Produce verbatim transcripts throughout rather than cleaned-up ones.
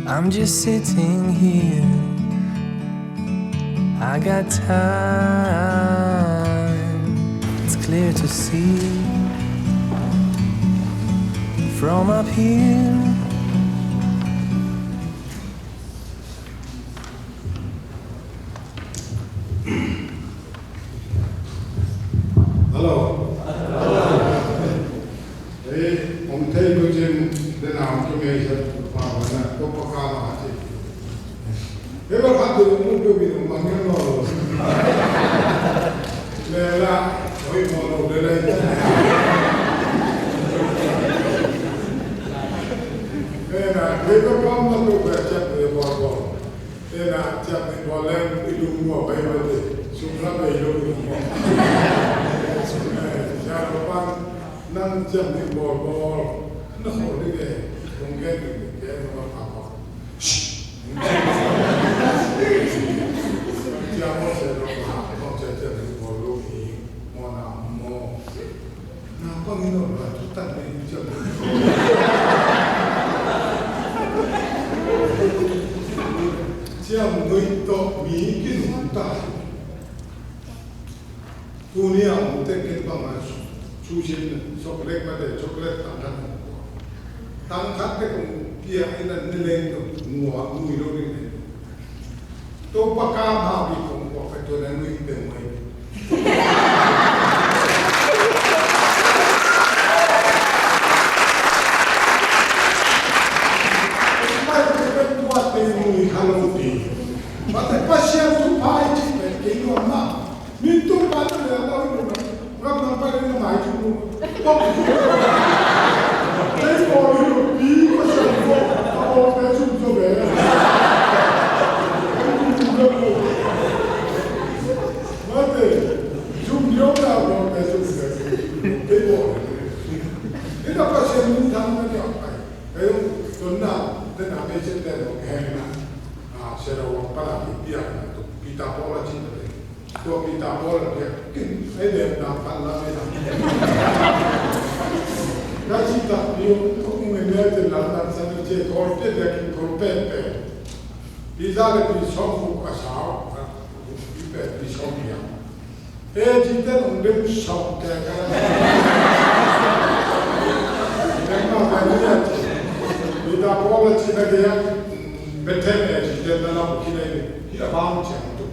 I'm just sitting here. I got time. It's clear to see from up here. Hello. Ei, om thei lo cin, dena om thei mei sa, pa mana, ko pa ka ma ti. Ei, ba ka tu mu pe bi ma ngen lo. Me la, oi mo lo de lai. Ei na, ei ko pa ma to ba chat de bo bo. Tena ciamnuih bawl leng i lungmuang pai mate, sum la bei lo i lungmuang. Sia lo pan nang ciamnuih bawl bawl na khawl ding e, kong gen ding e, gen lo pan pha pha. Ciam bawl se lo pan, kong ciam ciamnuih bawl lo hi, maw na maw. Na pangin aw, na thutak ding ciang. Ciang nui tawh mi kinungta. Tuni a om tek ken bang a su sin sok lek mate chocolate tang khat. Tang khat tek kong pia in an ne leng tawh nua nui lo ding ne. Topa ka ma bi kong kua ka tuan a nui peuhmah hi. Pai tu ka tua te nui kha lo pi. Mate Pasian thupha i cih pen kei nuam mah. Min tung pa na le lau lu na. Ngam nang pai na mai chung lu. Bok. Tei bol lu pi ko sa lu. Ka bol pe chung so be. Mate. Chung yo na bol pe chung be. Tei bol. Ina Pasian min thang na ni pai. Kayo tun na, tena pe chen te lo ke na. Ah, sera wa pa la ki pia na tu. Peter Paul a chin te. Tua Peter Paul a pia, kin, ei dem na pan la me na. Na chi ta pio, ko me me te la na sa ni che kol pia de kin kol pe pe. Pi za le pi song ku ka sa, pi pe pi song pia. Ei chi te nong dem song ke ka. Dem ma ka ni ya chi. Peter Paul a chi na ke ya. Bethel ei chi te na la bu ki na ni. Hi a bang chi ang tu.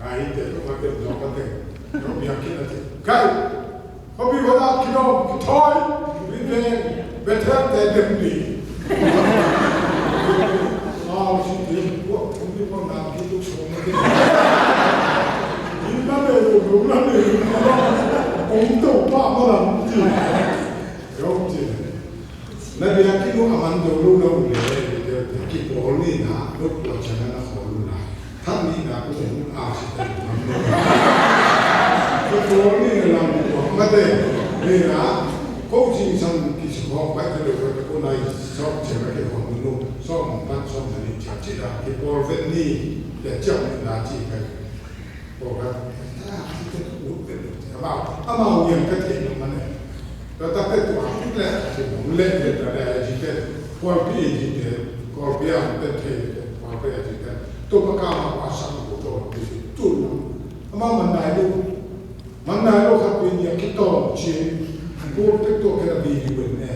Ai, te ko ma te no ko te. No mi a ki na te. Kai. Ko bi ko na ki no ki thoi. Bi te Bethel te dem ni. Au si te ko ko bi ko na ki tu so ma te. Ni na le lo lo na le lo. Ko to pa ma la ti. Yo ti. Na bia ki lo a man do lo lo le. Ki ko ni na lo ko cha na ko lo na. Than nihna kong hun a si ta ding. Ka pawl nih na lam kong mate. Nihna, coaching sang kisi kong pai ta deuh pai ta kong nai sawm ciang a kei kong hun lo. Sawm pan sawm na nih ciang ci da kei pawl vet ni. Ya ciang nihna ci kai. Pawl ka. Amau, amau yang ka thei lo mane. Tua takte tua kik le a si mong le le ta le a si te. Kawlpi a si te. Kawlpi a om te thei te. Kawlpi a si te. Tua pa ka ma pa sang ko to pi tu. Ama man nai lo. Man nai lo khat pi ni a ki tawng chin. Kawlpi tua ke la bi di wen ne.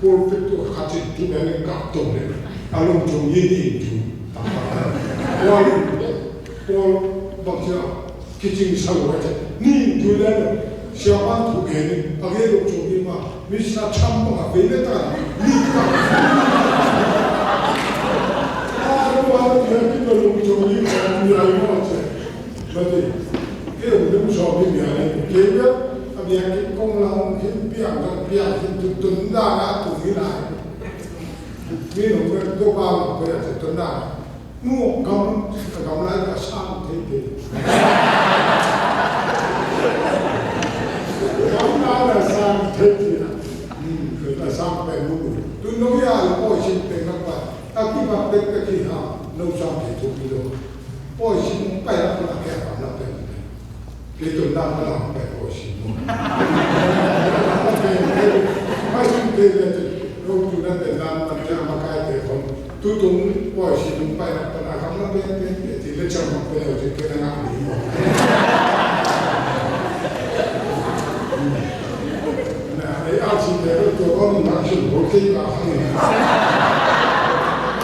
Kawlpi tua khat chin tu be ne ka tawng le. A long chung yi ni tu. Kawlpi. Kawlpi bang sia. Kicing sa lo a cih. Ni tui lai lo. Siapa tu ke ni. Pagi lo cu ni ma. Mister Trump ma ka pe le ta. Ni ta. Ah, lo wa lo ya ki lo lo cu ni ma. Ni ai ma ce. Ba ti. Ke lo lo cu ni ni ai. Ke ya. A bia ki kong la hong kin pia ka pia kin tu tun da na tu ni lai. Ni lo ko ba lo ko ya tu tun da. Nu gam, gam lai ka sang thei thei. Gam lai ka sang thei thei. Hmm, ka sang pen nu. Tu no ya lo ko sin pen na pa. A ki ba pen ka ki ha, no sang thei thei lo. Ko sin pa ya ko na ke pa na pen. Kei tun dan ka lam pek ko si mo. Pai sung kei le te. Tuna te nan man te a makaite khong tutung pawi si tung pai na pana kam na pen pen pen ti le cham mak pen au ti pen na ngak ni mo. Na ei a si te tu ko ni ma si ko ke ba ha ni.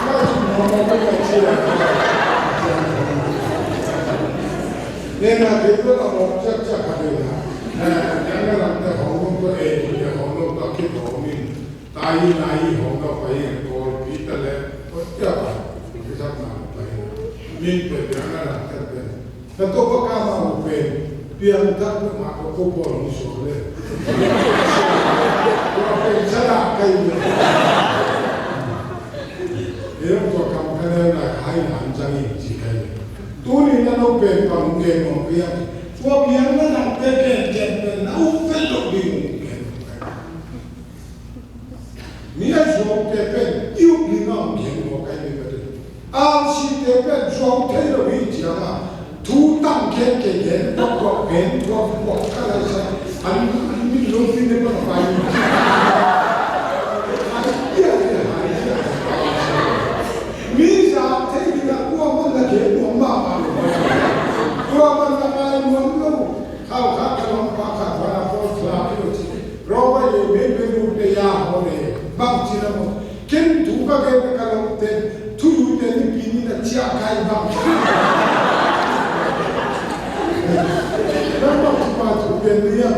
Ma si mo mo ko ya si ya. Ne na ke ko mo chak chak ha ni na. Na na na te khong ko e ti khong ko ki ko ni. Tai nai hong ka pai en Kawlpi ta le, hotia pa, kisap na pai. Min pe piang na rak tek pen. Na to pa ka ma u pen, piang tak na ma ko ko bol ni so le. Ko pen sa la kai ni. E ko kam ka ne na kai na an jang in ji kai. Tu ni na no pen pa mu ke no piang. Ko piang na rak tek pen pen na u pen lo di mu pen. Mi a zuaute pen i up ding a hong gen mawk ahi ve ka tui. R C te pen zuau thei lo hi ciang a, thu tam gen ke gen, bawk bawk gen, bawk bawk ka lai sa, an, an min lo fi ne bang a pai. Hai dia, hai dia. Mi za thei ding a kua man na gen nuam mahmah lo. Kua man na ngai nuam lo. Khau khat ka lawmpa khat van a pawl kha phi lo ci. Rawpa ye me pe lu te ya haw le bang ci na maw. Ken thu ka gen ka lawmte thu lu te ni pi ni na cia kai bang. Lampa thupa thu gen ni a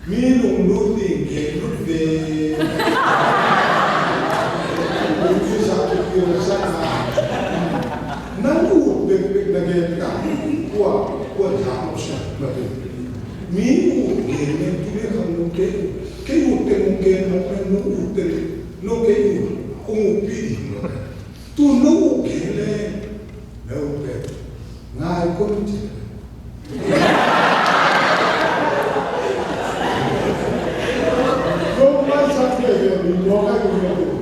mi lunglut ding gen lut ve. Lunglut sa thu gen sa na. Nang ut bekbek na gen ka kua kua za maw sia ma tu. Mi ut gen men tu le khang nung kei ut. Kei ut teng nung gen mawk men nung ut teng nung kei ut. Kung ut pi ding lo. Tu nung ut gen le na ut pen ngai kon ci. Nung mai sak le le mi nung kai ut.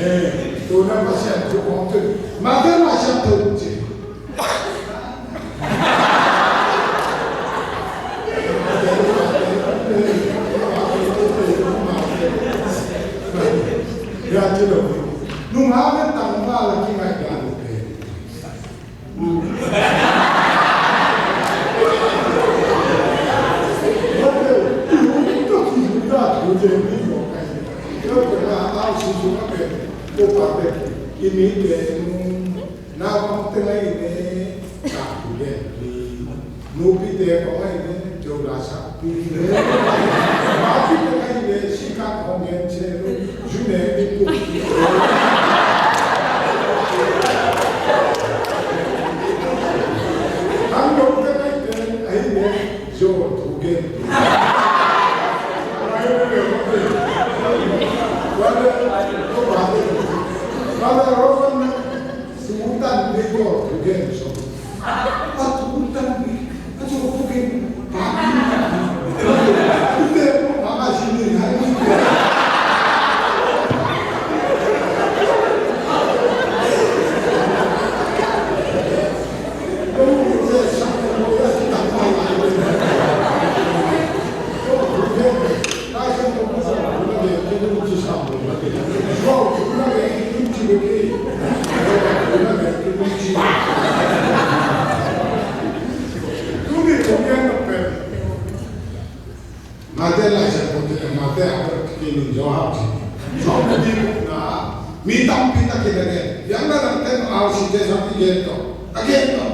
Eh, tu na Pasian tu kong tu. Ma te ma siap tu ci. Ya ci lo. Nung ha na tang ma la ki ngai ya lo pe. Wa te, tu tu ki tu da tu je ni mo kai. Yo ke na a si su ka pe. Ko pa pe. Ki mi pe. Naupang te ngai ne, tak pu gen pi. Nupi te ko ngai ne, teu la sak pi ne. Mapi te ngai ne, sikak hong gen che lu, ju ne pi pu pi. Hang dong te ngai ne, ai ne, jo tu gen pi. Wale, wale, wale, wale, Tutan ni ko tugen so. A tutan ni a so tugen. Ute ko mama sini hai ni. Mate lai sa ko te mate a ko te ni jo ha. So ko di ko na mi tam pi ta ki na ke. Yang na na te ma si te sa pi ke to. A ke to.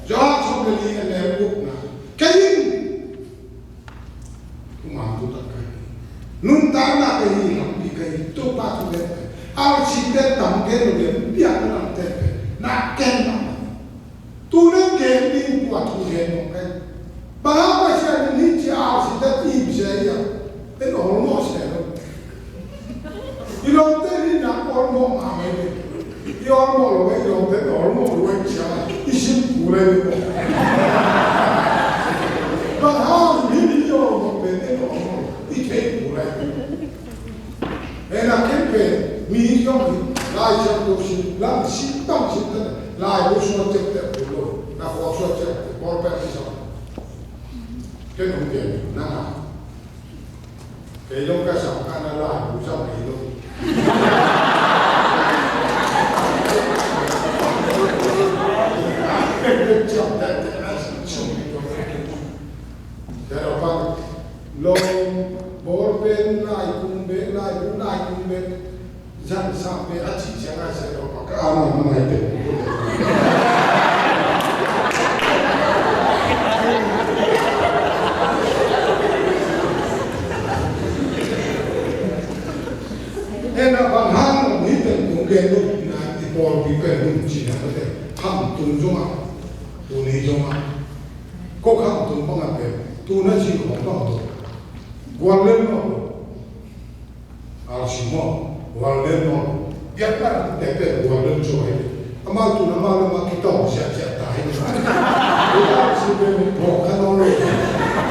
Jo ha so ko di ne ko na. Ke ni. Kuman tu tak kai. Nuntakna ka hi lampi ka hi Topa thu gen kai. Ar si te tam gen lo gen biak na lam te pe. Na ken na. Tu nang gen ding tua thu gen lo kai. Bang a Pasian in ci ar si te tim se ya. Ten ol mo se lo. I lawmte ni na awlmawh mahmah hi. I awlmawh lo, i lawmte awlmawh lo, i cia i sim kul ahi. Bang hang mi i awlmawh pen i awlmawh lo, i thei kul ahi. Ena ken pen mi i awlmawh hi. Lai Siangtho sim, lam sim bang sim ta, lai bu suan cep te kul lo, na khuak suan cep te kul pen i sa. Ken hong ken na na. Kei zong ka sam ka na lai bu sam kei lo. Ka sia tawh pa ka ana na mai te. Ena bang hang ni ten kong gen lo na i pawlpi pen hun ci na te. Kham tung zong a, tuni zong a. Ko kham tung bang a pen, tu na ci khong bang lo. Gual lel lo. Arsi maw, gual lel maw. Biakna tete gual lel zaw hi. Amau tun amau le amau kitawng siasia ta hi. Arsi pen phawk kha nawn lo.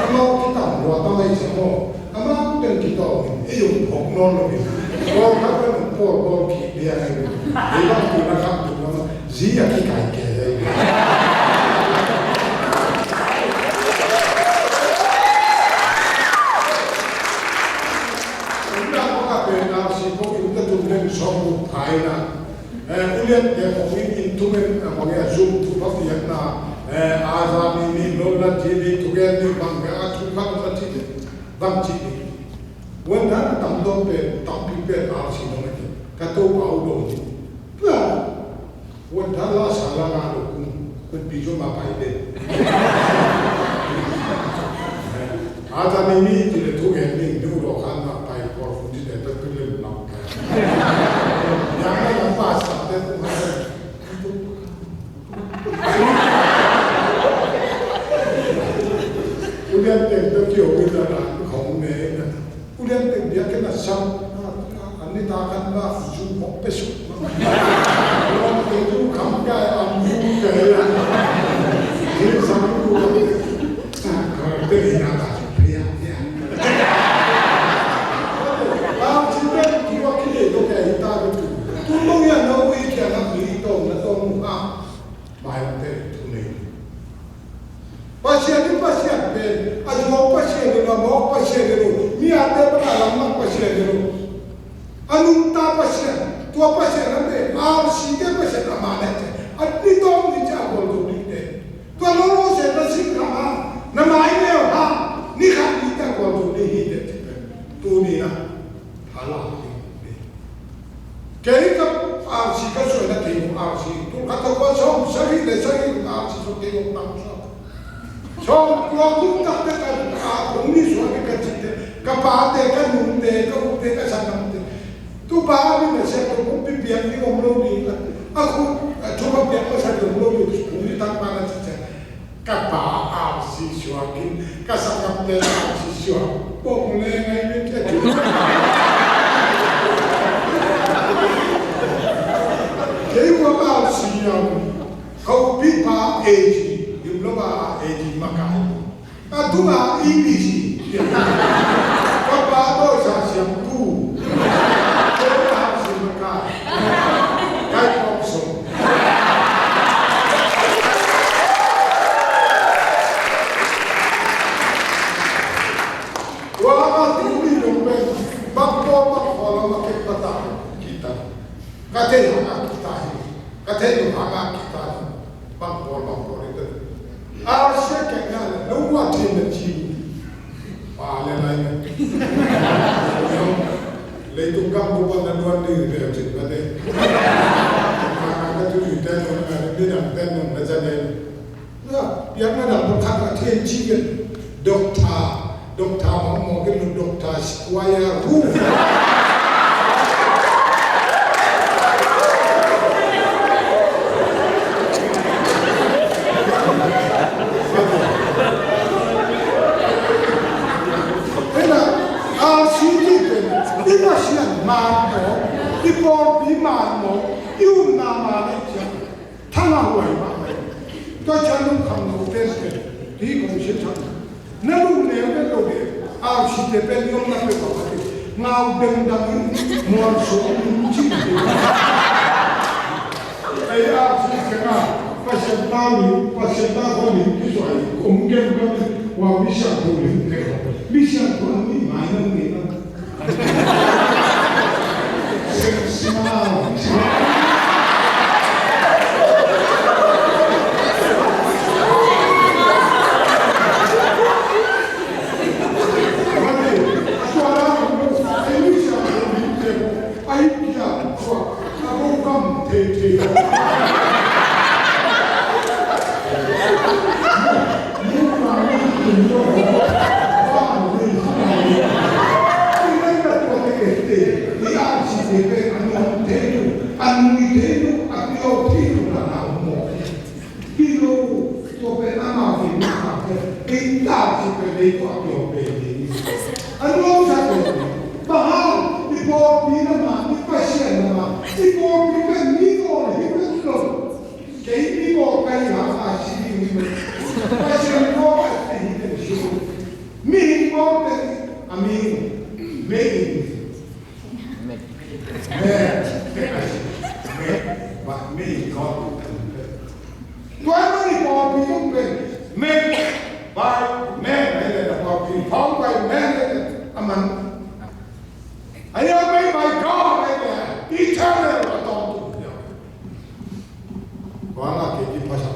Amau kitawng gual ta mai sia maw. Amau pen kitawng in ei ung phawk nawn lo hi. Gual kha pen pawl gual ki dia hi. Ei bang tun a kham tun amau. Zi a kikai kei. Unda ko ka pen a si ko in ka tum den sawm mu phai na. Eh, ulian te ko in in tum en a bang ya zum tu pa pian na. Eh, a za ni ni lo na ti ni tu gen ni bang ya a tu pa na ti ni. Bang ti ni. Wan na tam dong pen tam pi pen a si no me. Ka to pa u do ni. Pla. Wan tha la sa la nga lo kum, kumpi zong a pai den. A ta ni mi ti le thu en ning, nu lo khan ma pai kor fu ti le ta tu le ma. Yang na yang pa sa te tu ma. Ulian teng ta kio wi ta na khong ne na. Ulian pen biakinn a sam, an ni ta kan ba zu mok pe su. Lawm te tu kham kai am bu kai a. Ni sam tu kham kai. Kar te ni na ta su pia pia. Am si pen tu a ki le to kai ta tu. Tu mong ya na ui kia na mi to na to mu ha. Mai te tu nei. Pasian in Pasian pen, a zuau Pasian in, a mawk Pasian in, mi a te bang a lam mak Pasian in, a nungta Pasian, tua Pasian a pen, a site Pasian a ma ne te, a ni tawm ni cia gual zo ding te. Tua lo lo se na sik na ma, na mai neu ha, ni khat ni cia gual zo ding hi te te pen. Tu ni na. Thala kei ka arsi ka suai na kei mu arsi tu ka ta kua sawm sagih le sagih arsi so kei mu tang sawm. Sawm tua kum tak te ka a kum ni suai ka ci te ka pa te ka nung te ka u te ka sa nam te. Tu pa ni na se tu kum pi piang ni om lo ni a khu a thu ka piang ka sa ni om lo ni kum ni tang pa na ci te. Ka pa arsi suak in, ka sanggam te arsi suak. Bawng le ngai mi te. Kei ua arsi ang. Ka upi pa A G, lim lo ba A G makai. Ka dung a E B C. Ka pa dawh sa siam tu. Kei arsi makai. Kai kong sung. Tua a tu mi dong pen bang ko bang ko la ma ke pata kita. Ka te ha ka kita hi. Ka te ha ka kita hi. Bang ko bang ko le te. A se ke na le no wa te na chi. Pa le lai. Leitung gam bup a na nuan ding reu cin ka te. Ka tu yu ten nung na ni dang ten nung na ca den. Na piak na dang pakhat a thian ci gen. Doctor, doctor mawk mawk gen lo doctor squire room. Ena, a si ti pen, i Pasian man mawk, i pawlpi man mawk, i umna man mawk ciang, thang a huai mah mai. Tua ciang lungkham lo pen pen, hi kong sia thang. Na lung neu pen lo de, a si te pen i om na pen mah mah te. Ngau dengdang in, mual suak in, ci te. Ei a si kena, Pasian ta ni, Pasian ta ko ni, ki suai, om gen ka ni, wa mi siang ko ni, te ko. Mi siang ko ni, mai na ni na. Six miles. Mate, tua la, ei mi siang ko ni, te ko. Ai, pia, tua, a ko kam, Thei, thei. Hi lo, tua pen amau pen, ei ta ci pen, ei tua pio pen, ei. A nuam sa pen, bang hang, i pawlpi lam ah, i Pasian lam ah, i pawlpi pen mi tawh hi pen lo. Kei mi tawh ka hi hang a ci ding hi pen. Pasian tawh ka hi pen ci. Mihing tawh pen, a mi, mi in. Made, made, made by me, God. Tua ahih manin pawlpi tung pen made by man, made by pawlpi, formed by man, made by man. Ahi a made by God, made by eternal, a tawmtu. Tua ngah kei ki Pasian.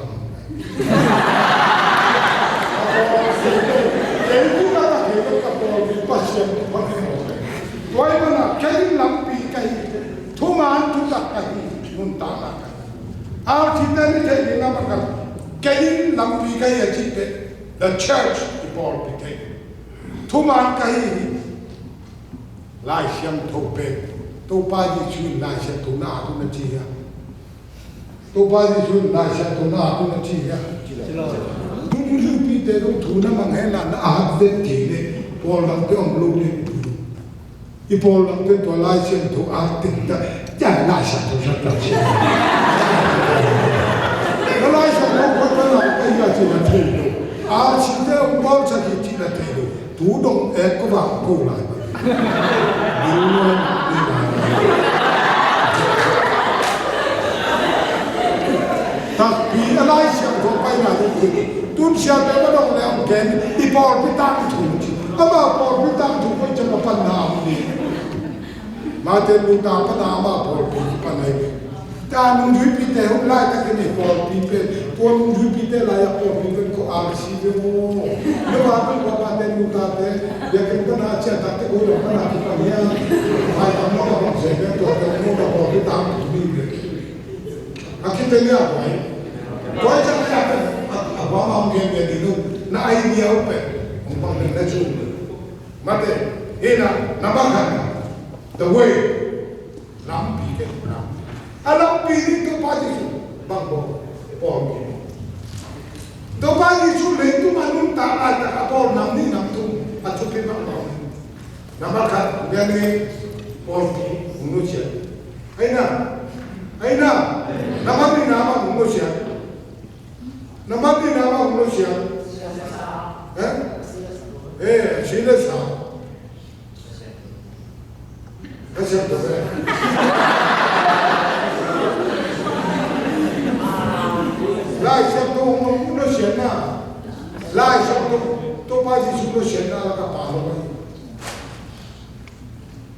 Kei ki ngah kei ka pawlpi Pasian. Tua ahih manin kei in lampi ka hi. Thuman thutak ka hi. Nuntakna ka hi. Artite in thei ding a mah ka. Kei in lampi ka hi a cih teh. The church, i pawlpi kei. Thuman ka hi. Lai Siangtho pen. Topa Jesuh in Lai Siangtho na at un a ci hiam? Topa Jesuh in Lai Siangtho na at un a ci hiam? Nungzuipite zong thu na mang hen la, na at vet kei leh, pawl dangte om lo ding. I pawl dangte tua Lai Siangtho at teng ta, cia Lai Siangtho sa ta ci. Na Lai Siangtho khut na la ka hi a ci na thei lo. A cite om pawl sa hi ci na thei lo. Tu dong ek ko vang ko lai. Bil nuai na ni lai. Takpi a Lai Siangtho paina ding tu. Tun siate va dong le ong ken i pawlpi tangthu ci. Ama pawlpi tangthu ko ciang a pan na om ni. Martin Luther pan a ama pawlpi pan ai. Ta nungzuipite hun laitakin i pawlpi pen, tua nungzuipite lai a pawlpi pen ko a si ve maw. Nua pen ko pa ten nutate, biakinn pana ciah takte ko dong pana kipan hiam. Ai tam lo ka bang se pen tua ten ko da pawlpi tam tu mi ve. A kite nia ko ai. Ko ai cak nia pen, a, a ba ma hong gen ve di nu, na idea uh pen, hong bang pen na cu. Mate, hi na, number khat, the way. Lampi ken lam. A lampi ding Topa Jesuh bang bawl, pawlpi. Topa Jesuh leitung a nuntak laitak a bawl nam nih nam thum a thupi bang bawl. Nambat khat, biakinn pawlpi hong nusiat. Aina, aina, nambat nihna bang hong nusiat. Nambat nihna bang hong nusiat. Eh? Eh, si le sa. Ka siam tuk e. Lai Siangtho hong nusiat na. Lai Siangtho, Topa Jesuh nusiat na la ka pa lo mai.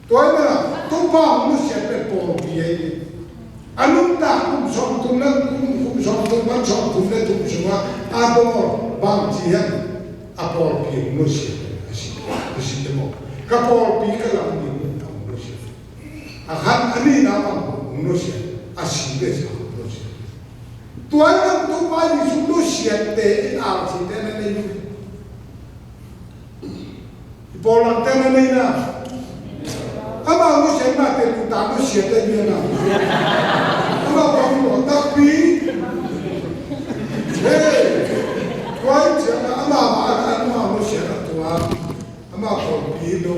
Tua hi na, Topa hong nusiat pen pawlpi ahi. A nuntak kum sawmthum le kum, kum sawmthum pan sawmthum le thum sungah a bawl bang ci hiam? A pawlpi hong nusia a si, a si te maw? Ka pawlpi ka lam ding hong nusia. A khat a nihna bang hong nusia, a si le sa hong nusia. Tua hi bang Topa Jesuh nusiatte in a site na nei. I pawl lamte na nei na. Ama nusiat mate, Luther nusiat a hi na. Ama pawl lo takpi. Hey, tua hi ciang a ama, ama, ama nusiat a tua. Ama pawlpi lo.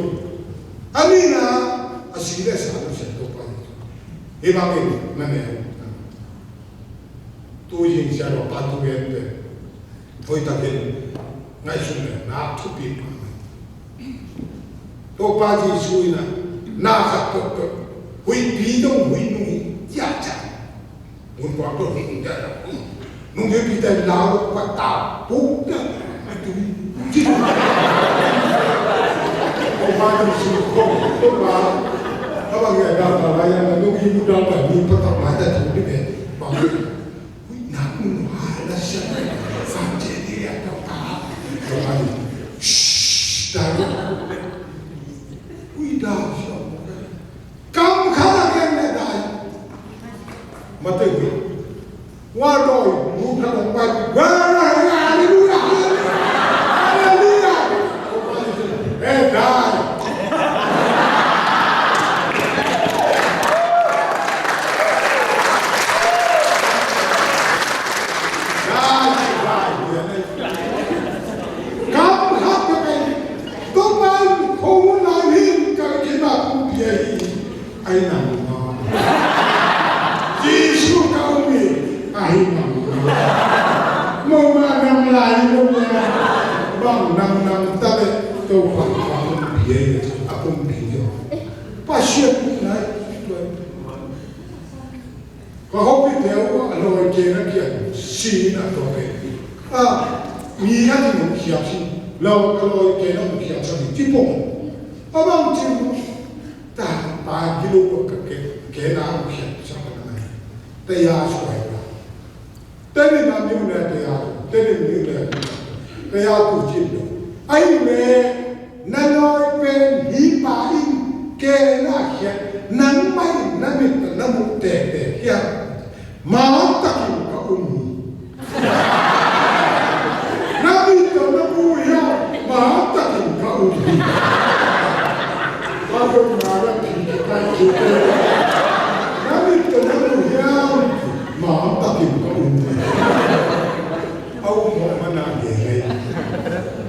A nihna, a si le sa nusiat Topa hi. Hi bangin na nei. Tu zing sia lo pa tu gen pe. Hoih takin ngaihsun le na thupi pah. Topa Jesuh in a na khat peuhpeuh huihpi dong huih nung hi ciahciah. Ngun kuang peuh huih nung ciahciah. Nungzuipite lau lo pa ta puk ciah. Topa Jesuh ko Topa. Abang ya da pa la ya nung hi mu da pa ni pa ta ma da tu ni pe. Bang Ui, na mun ha la sa. Sa ce ti ya to ka. Shh, da. Ui, da sa. Kam kha la gen ne da. Mate hui. Wa doi, mu ka long bai. Wa, wa, wa, hallelujah, hallelujah, hallelujah. Eh, dai. Dai, dai, dai. Kam khat ka pen. Topa in kong hun lai in ka kima kong pia hi. Ahi nang maw? Jesuh ka um hi. Ahi nang maw? Mawhmah nang lai lo le. Bang nang nang ta le. Topa ka um hi. A um hi. Pasian um lai. Ka hopih teu a lawi kena kiang si na tua pen. A, mi a ti nong khiap si. Law ka lawi kena nong khiap sa ni ti pong. A bang cin ta pa gilo ka ke kena nong khiap sa ka na. Te ya suai na. Te ni ma mi u ne te ya. Te ni mi u ne. Te ya tu cin lo. Ai me. Na lawi pen hi pa in kena khiat nangmah in na mit na muh tektek hiam? Matakin ka um hi. Na mit na muh hiam? Matakin ka um hi. Ka um na la pi ka kai ki te. Na mit na muh hiam? Matakin ka um hi. A um mawh mana nge lei.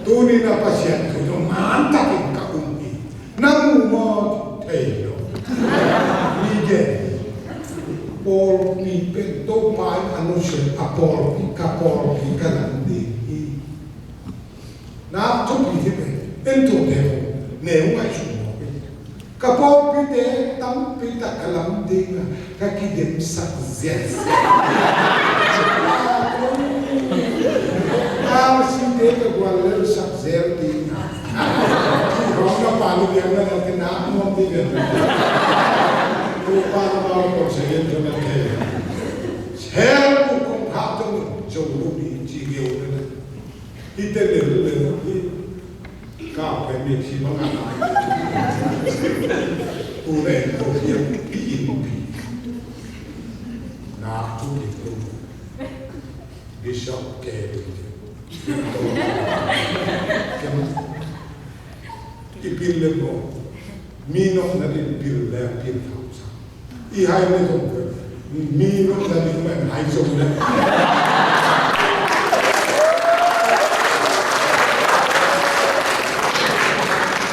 Tuni na Pasian thu tawh mantakin ka um hi. Na mu maw thei lo. Mi gen. Pawlpi pen Topa in a nusia a pawlpi ka pawlpi ka lam ding hi. Na thupi hi pen en tuate ho ne hong ngaihsun mawk hi. Ka pawlpite tampi tak ka lam ding a ka kidemsak ziahziah. Ka site ka guallelsak zel ding a. Kihawm na pa ni biang na ka na nuam ding a. Topa na mau kong sa yen to na te. Hell bu kong khak tong zo lu ni ci geu na. Hite lel lel hi. Ka pen ni si bang a na. Tu le ko hiam pi in pi. Na tu ni tu. Bishop ke. Kem. I pil le mo. Mi nopna ding pil le pil thau sa. I hai le zong pil. Mi nopna ding men hai zong le.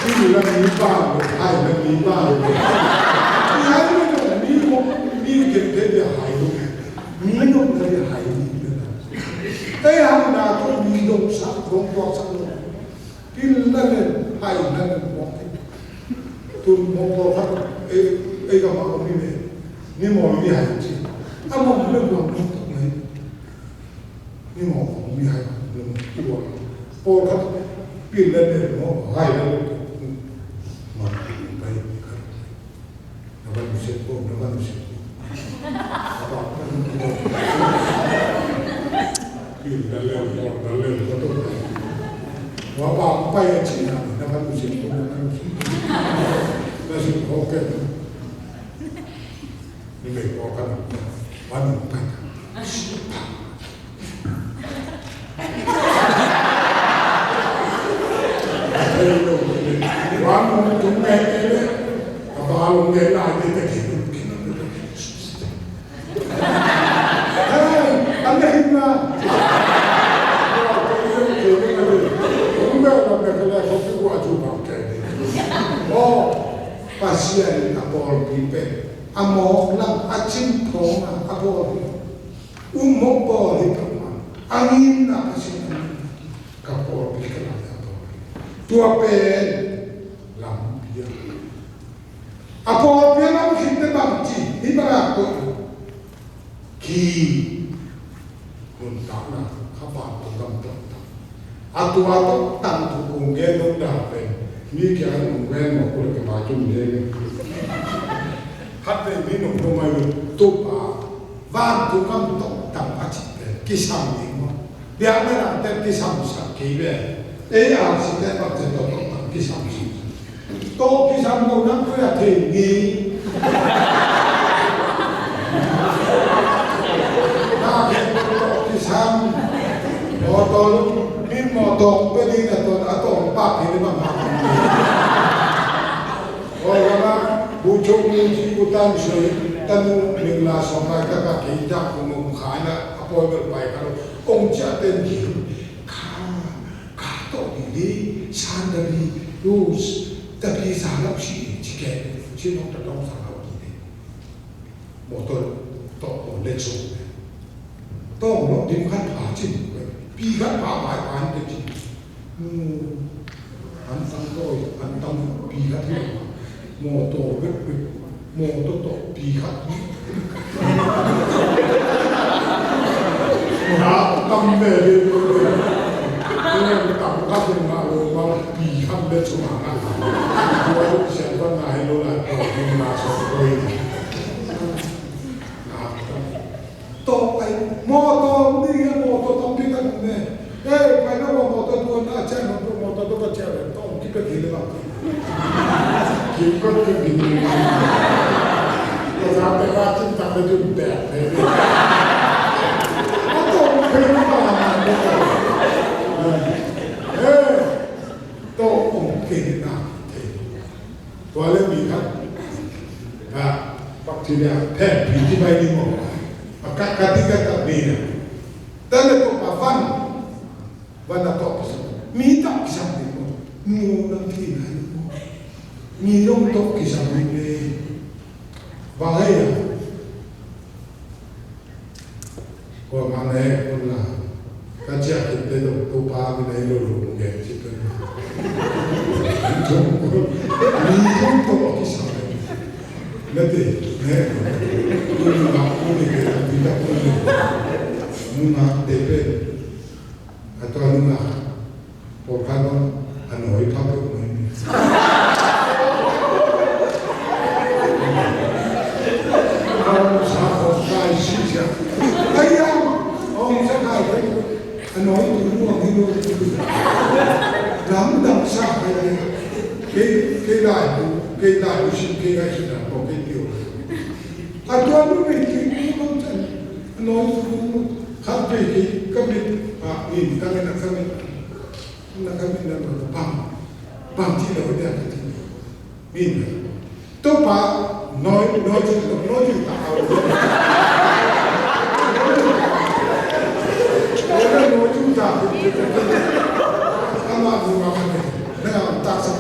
Pil le mi ba le, hai le mi ba le. I hai le zong mi nop, mi gen te dia hai le. Mi nopna dia hai le. Ei hai na to mi dong sa, dong to sa lo. Pil na nen, hai na nen mawk hi. Tun mawk pawlkhat ei, ei ka mah om hi ve. Ni mawk ni hai ci. A mawk ni mawk mawk tak mai. Ni mawk mawk ni hai mawk ni mawk ki mawk. Pawlkhat pil na nen mawk, hai na nen mawk. Mawk ni pai ni khat. Na van u sep ko, na van u sep ko. Apa, apa, apa. Pil na lel ko, na lel ko to. Wa pa pai a ci na, na van u sep ko, na van u sep ko. Na sep ko ke. Ni me ko ka na. Van u pai. Pasian in a pawlpi pen a mawk lam a cin thawng a a bawl hi. Um mawk bawl hi peuhmah a ngimna Pasian a ngimna ka pawlpi ka lam a pawlpi. Tua pen lampi a. A pawlpi a lam khit te bang ci hi bang a koih. Khi nuntakna kha pa kong gam tawh tang. A tua tawh tang thu kong gen nong dan pen mi kia nong gen mawk ule ka pai tum gen. Khat pen mi nong nong ai tuk a vantung gam tawh tang a cih pen kisam ding maw? Biakna dangte kisamsak kei ve. Ei a site bangte tawh tawh tang kisamsak. Tawh kisam lo nang koi a thei ngei. Mawtaw, mi mawtaw pe ding na tawn a tawn pak hi le bang hang. Aw, lama, bu chok mu ci bu tan soi, tanu ning la song kai ka ka kei dak bu mu khai na a pawi bel pai ka lo. Ong cia ten hi. Ka, ka to di li, san da bi, rus, da bi sa lo si, ci ke, ci nong ta tong sa lo di. Mawtaw tawh maw le sung. Tawh maw dim khat pha cin. Pi khat pha bai pha an te cin. An tang tawi, an tang pi khat hi. Mawtaw bek bek. Mawtaw tawh pi khat. Nga tam ve ve ve. Nga tam khat ma lo ma pi khat le sung ma. Tua lo sian ban na hi lo la. Tua lo na so koi. Tawh ai, mawtaw ni a mawtaw tampi tak ne. Eh, pai na mawtaw tua na cia na mawtaw tua cia le tawh ki pe ki le bang. Ki pe ki ki ni. Ko sa pe ba cin tak le jun pe pe. A tawh pe na ba na. Eh, tawh ong ke na. Tua le mi khat. Ka pak ci lia phet pi ci bai ni maw. A ka ka ti ka ka ni na. Ta le ko pa van. Van na to kisa. Mi ta kisa ni maw. Mu nang ti na ni maw. Mi nong to kisa ni le. Ba hai ya. Kua mah na hek un la, ka ciah khit teh dong Topa min a i lo lo gen ci pen. Mi thum tawh a kisam. Na te, ne, nungak, nungak, nungak te pen. A tua nungak. Pawlkhat bang a nawi pha peuhmah hi. A hong sa khawm kai sihsiah. Ai a, a hong sa kai peuh a nawi tu luang hi lo. Lamdang sa kai le. Kei, kei lai bu, kei lai bu sin, kei lai sin a pawh kei tio. A tua nu mei kei bu bang can a nawi tu luang. Khat kei kei ka mit a in tangin a ka mit. Na ka min na lo bang, bang ci lo dia ka ci. Min na. Topa, nawi, nawi ci lo, nawi ci ta au. Nawi ci ta. Ama bu ma ka ne. Na ta sa.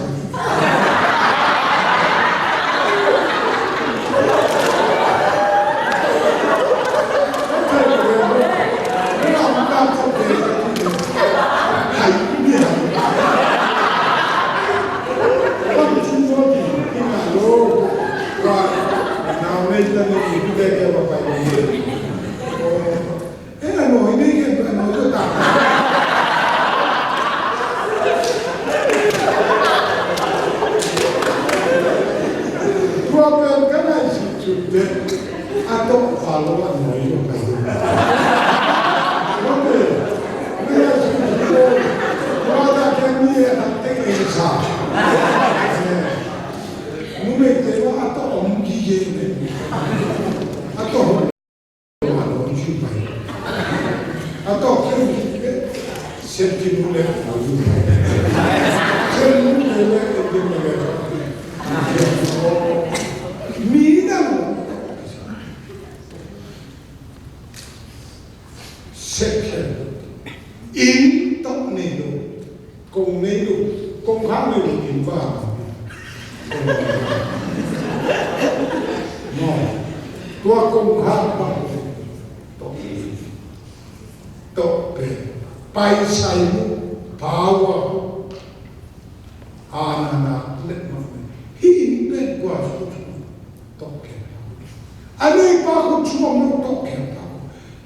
Tua pen ka ngaihsut sut teh a tawh pha lo a nawi lo ka hi. Tua pen ka ngaihsut sut teh tua ta ken ni a teng ei sa. Numei te lo a tawh om gige ne. A tawh A tawh keu kik le, September le, October le. September le, October le. Mi dang. September. Inn tawh nei lo. Kong nei lo, kongkhak nei lo in va. Maw, tua kongkhak bang tawh, tawh pen paisai mu, power, a na na let ma. Hih in pen kua tawh ken. A neipa khut suang lo tawh ken.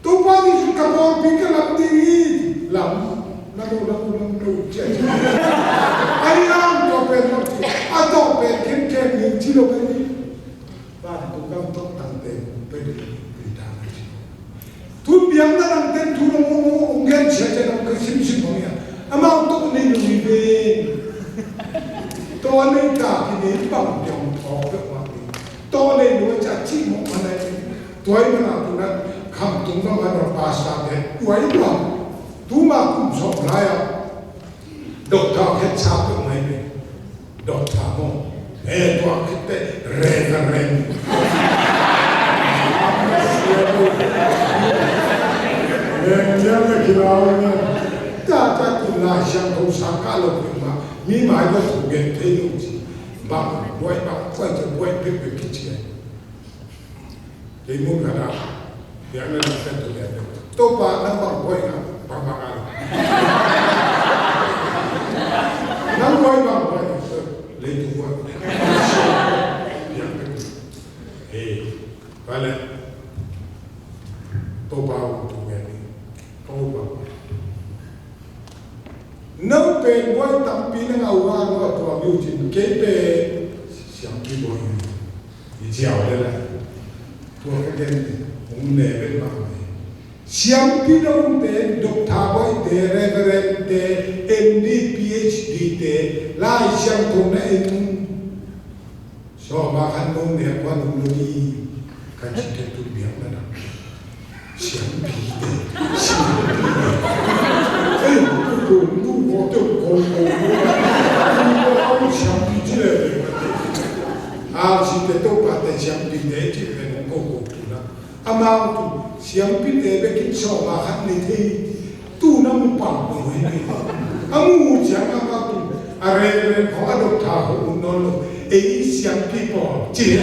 Topa Jesu ka pawlpi ka lam ding hi. Lam, lam, lam, lam, lam, cia, cia. Ai lam tawh pen lam ci. A tawh pen khen khen ni ci lo pen ni. Vantung gam tawh tangte pen ni ta na ci. Tun biang na lang ten tu long ong ong gen cia cia long ka sim sim ong ya. Amau tawh ni long ni pen. Tawh ni ta ki ni bang biang tawh pen ma ni. Tawh nei lua cia cih mawh a nei. Tua ahih manin tu-in Khamtung bang a pastor te tua hi tua. Tuma kum Sawm lai ah Doctor khet sa peuh mai ve. Doctor maw? Eh, tua khit teh Reverend. Reverend le kilau ne. Ta ta tu Lai Siangtho sa kah lo peuh mah, mi mai lo thu gen thei lo ci. Bang buai, bang buai, buai peuh peuh kici. Kei mun khat ah biakna dang pen thu lian deuh. Topa nang bang buai na, bang bang a lo. Nang buai bang buai, leitung buai. Biakna deuh. Hei, vale. Topa uh thu lian deuh. Topa. No pen buai tampi na ngah uh a, no a tuam uh cin, kei pen siampi buai hi. I ciau le la. Tua ka gen hong ne pen bang hi. Siampi dongte, Doctor buaite, Reverend te, M D, P H D te, Lai Siangtho na en Sawm a khat nong nek ua nong lo ding, kan ci te tu biakna dang. Siampi te, siampi te. Ei, tu nu ko te ko ko. Tu ko au siampi ci le. A ci te Topa te siampi te ci le nong ko ko tu na. Amau tu siampite bekin sawm a khat nei thei. Tu na mu pang pang hi. A mu ciang amau tu a Reverend khawng, a Doctor khawng um nawn lo. Ei siampi pawl ci.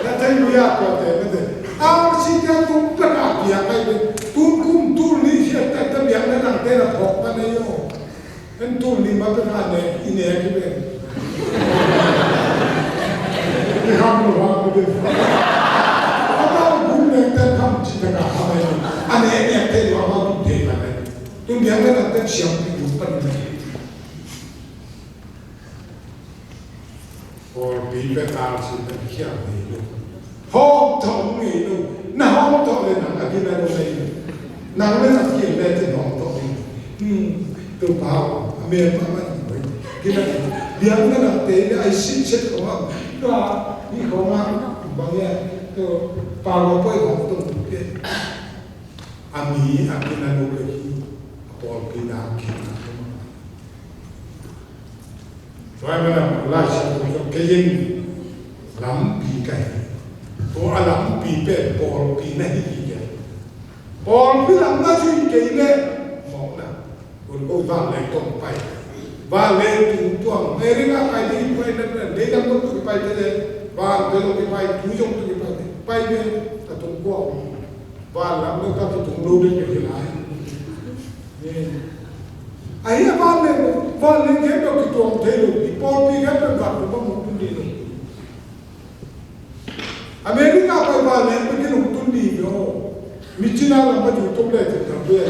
Na thei mu ya ko te mete. A si te tu pek a pia kai te. Tu kum tu ni sia ta ta biakna dang te na phawk pa nei yo. En tul ni ma pen a nek, i nek i pen. I ham lo ham i pen. A ba bun nek ten ham ci ta ka ham ai. A nek nek te lo a ba bun te ma nek. Tun biang nek ten siam pi bun pan nek. Pawlpi pen R C pen khial ngei lo. Hawm thawh ngei lo. Na hawm thawh le nang a gina lo ngei lo. Nang le nang kil le cin hawm thawh ngei lo. Hmm. Topa aw, a mel mahmah in hoi. Gina lo. Biang na nang te le ai sin set khong a. Tua ni khong a. Bang ya. Tua pa lo poi khong tung te. A mi a gina lo le hi. A pawlpi na gina lo. Tua ahih manin Lai Siangtho tawh kei in lampi ka hi. Tua a lampi pen pawlpi na hi hi kei. Pawlpi lam na zui kei leh mawkna. Kun ko vanleng tawh pai. Vanleng tung tuang. America pai ding pai na na. Dei lam tawh kipai te leh. Van te tawh kipai. Tu zong tawh kipai te. Pai ve. A tung kua. Van lam tawh ka kitung lo ding hi lai. Ahi a vanleng, vanleng khempeuh kituang thei lo, i pawlpi khempeuh vantung bang hong tun ding lo. America pai vanleng bangin hong tun ding lo. Mi Cina lam a tu tok le tuk lam bia.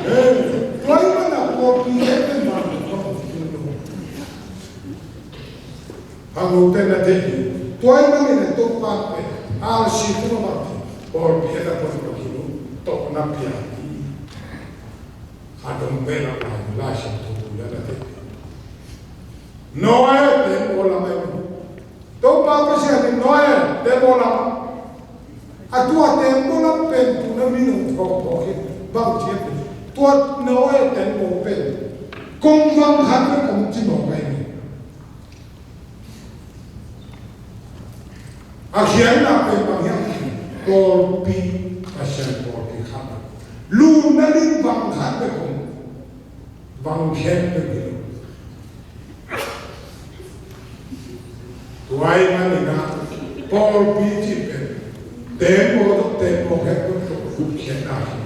Eh, tua i mana pawlpi khempeuh vantung bang hong tun lo. Hang lo te na thei hi. Tua ahih manin a Topa pen R C tu ma bang hi. Pawlpi a na pon lo hi lo. Tawh na pia hi. A dong pen a pai Lai Siangtho tu ya na thei hi. Noah te mo lam ai. Topa Pasian in Noah te mo lam. A tua te mo lam pen tu na mi nong thawh thawh hi. Bang ci a pen. Tua Noah te mo pen. Kong bang khat na kong ci mo pai ni. A khialhna pen bang hiam? Pawlpi, Pasian pawlpi khat. Lunna ding bang khat bek om. Bang khiat bek hi lo. Tua ahih manin a pawlpi cih pen tembaw tawh tembaw khiat bek tawh khiatna hi.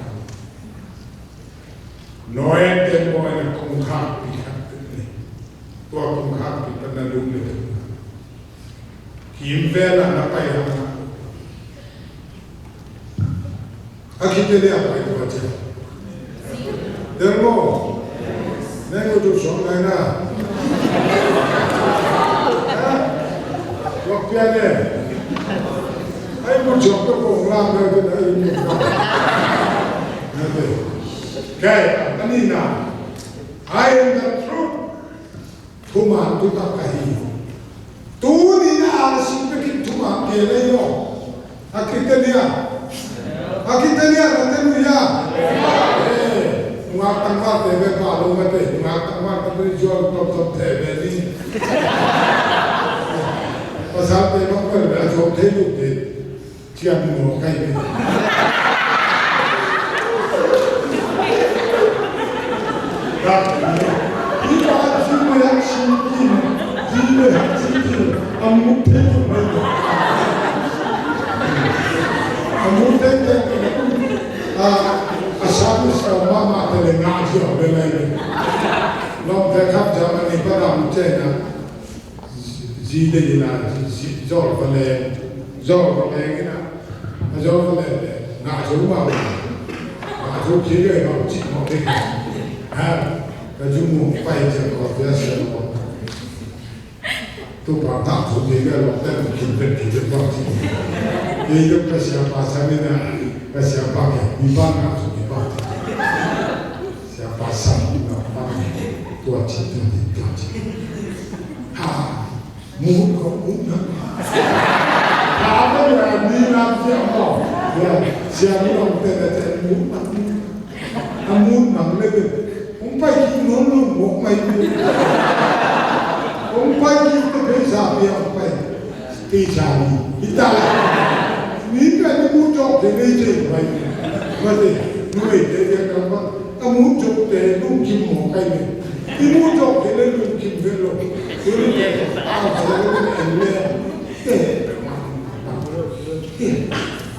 Noah tembaw in a kongkhakpi khat peuh nei. Tua kongkhakpi pan na lum le teng. Kimvel ah na pai hang. A khit teh a pai tua ciang. Tembaw. Neng utup suak lai na. Tua pian e. Ai mu ciang ka kong lam le teng ai mu. Kei, a nihna. I am the truth. Thuman thutak ka hi. Tuni-in a Ei lo. A kite nia. A kite nia, na te nu ya. Eh, nungak tangval te be pa lo ma te, nungak tangval te be jual top top te be ni. Pasal te bang ber be a jual te lu te. Cian mo kai be. Zi ding ina, zi, zi, zol va leng, zol va leng ina, a zol va leng le, ngah zo mah, ngah zo kik le, ngah cih mawk ding. Ha, ka zu mu pai ciang ko, bia sia ko. Topa ngah zo kik le, lawm te, kin pen kik le, bang cih. Kei ka siapa sang ina, ka siapa ke, mi bang ngah zo, mi bang cih. Siapa sang ina, bang cih, tua cih, tua cih, tua cih. Ha. Mut ko mut na. Kha ko ya ni na sia mo. Ya, sia mi long te te te mut na mut. A mut mang le be. Hong pai ki non lo mo mai. Hong pai ki te be sa be hong pai. Ti sa ni. Ita. Ni ka ni mut jok te le je mai. Ma te. Nu le te te ka ma. A mut jok te lungkim mawk kai ve. I mut jok kei le lungkim ve lo. Tuni te a zia lo en le. Te, te,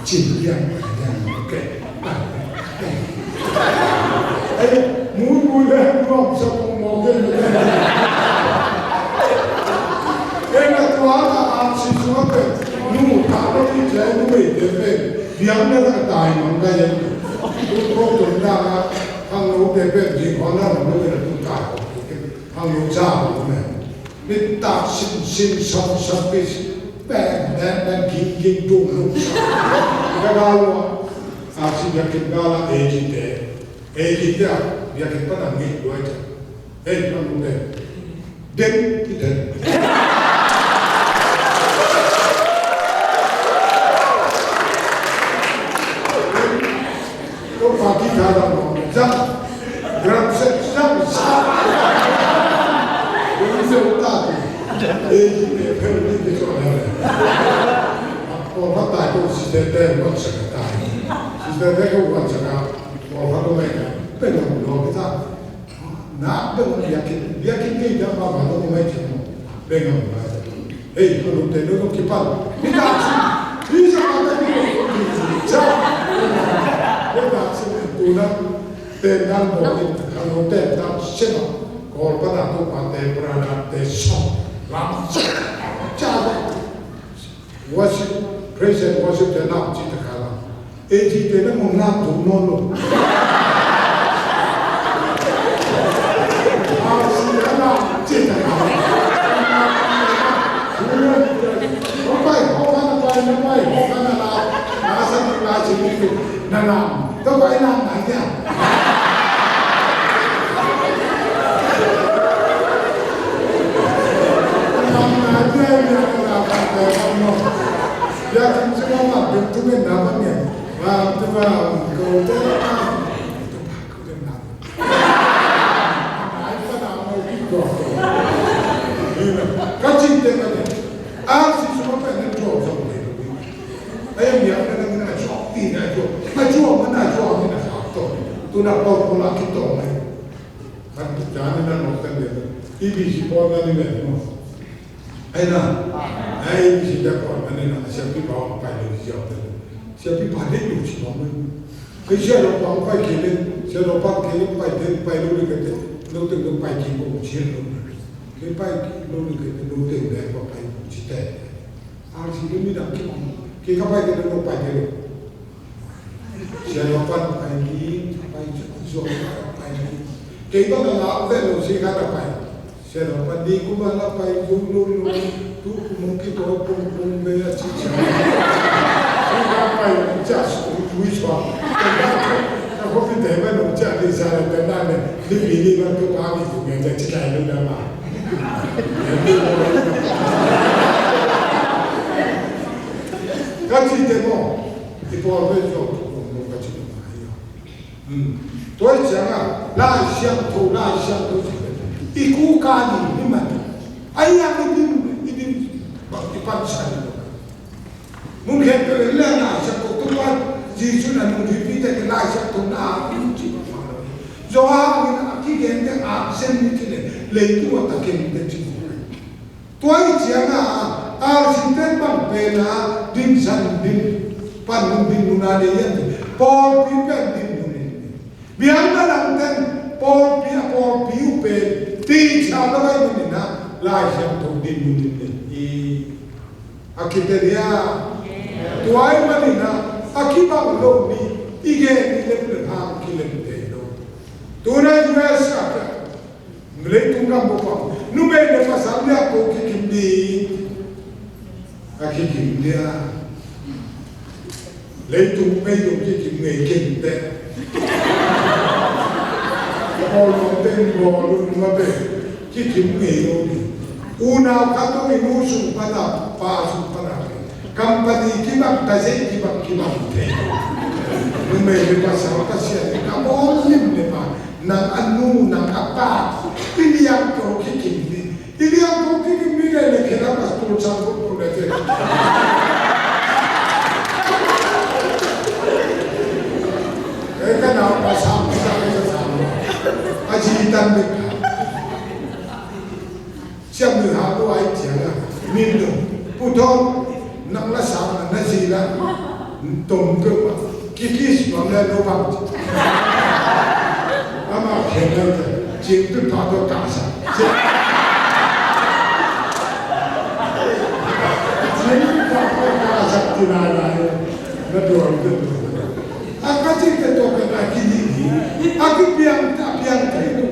cin liang, liang, ok. Ei, mut mut le nuam sa pong mawk ve lo. Ei, na tua ka a si sua pe. Nu ta lo ti jai nu ve te pe. Liang na ka tai mang kai ve. Tu ko tu na ka. Khangno te pen zi khuana lam lo pen a tu tai kawm kik in. Khangno za lo pen. Nitak sinsin sawmsawm pi pen pen pen ging ging tung lo sa. Ka ga lo a. A si biakinn ga la ei ci te. Ei ci te a biakinn pan a ngeih luai te. Ei, khangno te. Deng, i den. Ko pa ki ka da mo. Zang. Gram set zang sa. Ko se ta. E ji pe pe ni ke so na. Ko pa ta ko si te te mo sa ta. Si te te ko wa sa ka. Ko pa ko me ka. Pe no no ke ta. Na, beng biakinn, biakinn kei ta ma ma lo mai chin mo. Beng am ma. Hei, ko lo te lo lo kipal. Ni ta si. Ni sa ma ta ni lo ki si. Cha. Ni ta si tu na. Te na mo ni ka lo te ta si ma. Ko pa na to pa te pra na te so. Lam. Cha. Worship, praise and worship te lam ci ta kha lam. E ji te na mong lam tung non lo. A si na lam ci ta kha lam. Hong pai, hong pai, na pai, hong pai, na pai, na lam. Na sa ni la ci ni tu, na lam. Ka pai lam na ya. Lam na ya, ya, na lam, na lam, no. Ya, kan cuma mak, bentuk ni nama ni? Lam tu lam, kau tu lam. Ai, kau nama kita. Ini, kacing tengah ni. Ang si semua kan ni jual sama ni. Ai, yang dia kan ni nak jual, ni nak jual. Nak jual mana jual ni nak jual tu. Tu nak kau pula kita ni. Kan tu jangan nak nak kan dia. Ibi si pun ni ni. Ai na, ai, mi si da ko, ane na, siapipa hong pai lo, siapipa, siapipa le lo ci bang mai. Ai, sia lo bang pai ke le, sia lo bang ke le pai te, pai lo le ke te, lo te lo pai ki ko ci lo. Ke pai lo le ke te, lo te le ko pai ko ci te. Ar si le mi dang ki ko, ke ka pai ke le lo pai ke lo. Sia lo pan pai ni, pai zuang pai ni. Kei bang na la ve lo si ka ta pai. Sia lo pan ni ku ma la pai lu lu lu. Tu ku mung ki to pung pung ve a ci sia. Si ka pai ni cia su ku wi sua. Ka ko ki te ma lo cia ni sa lo te na ne. Ni bi ni ma tu pa ni ku nge cia ci kai lu na ma. Ka cihte maw, i pawl pen zong tuk lawm lo ka cih mah hi a. Hmm. Tua hi ciangah Lai Siangtho, Lai Siangtho cih pen i kuka ding hi mah. Ahi hang i din, i din, i pansan lo. Mun khempeuh in leng Lai Siangtho, tua Jesuh in a nungzuipite kiang Lai Siangtho na um cih mah lo. Johan in a kigen teng aksem ni ci leh, leitung a takin te ci. Tua hi ciangah, R C ten bang pen a, dingsan ding, panmun ding mun a nei hiam cih leh, pawlpi pen ding mun in. Biakna lam ten, pawlpi a pawlpi uh pen, teacher lo ahih manin a, Lai Siangtho ding mun in nei hi. A kite dia. Tua ahih manin a, a kibang lo ni, i gen ni lem lem hang kilem thei lo. Tuna U S a, leitung gam bup ah numei le pasal liangko kikim ding. A kikim dia. Leitung mei dong kikim ngei kei teh. Bawlung teng bawlung mate kikim ngei lo ding. Unau khat dong i nu sung pan a, pa sung pan a, company kibang, taizei kibang, kibang thei. Numei le pasal Pasian in a bawl lim le pa, nang a nu, nang a pa, i liangko kikim ding. I liangko kikim ding le le khela pastor sang ko ko le te. Eh, ka nau pa sang, sang, sang, sang. A ji tan ding. Siam ni ha ko ai ciang a. Min dong. Pu Thon, nang la sang na, na zi la. Tom peuh a. Kikis bang le lo bang. Ama khen na te. Cing tu pa to ka sa. Cing tu pa to ka sa tu na na. Na tuang tu. A ka cing te to ka na ki ni ni. A ki piang, a piang te tu.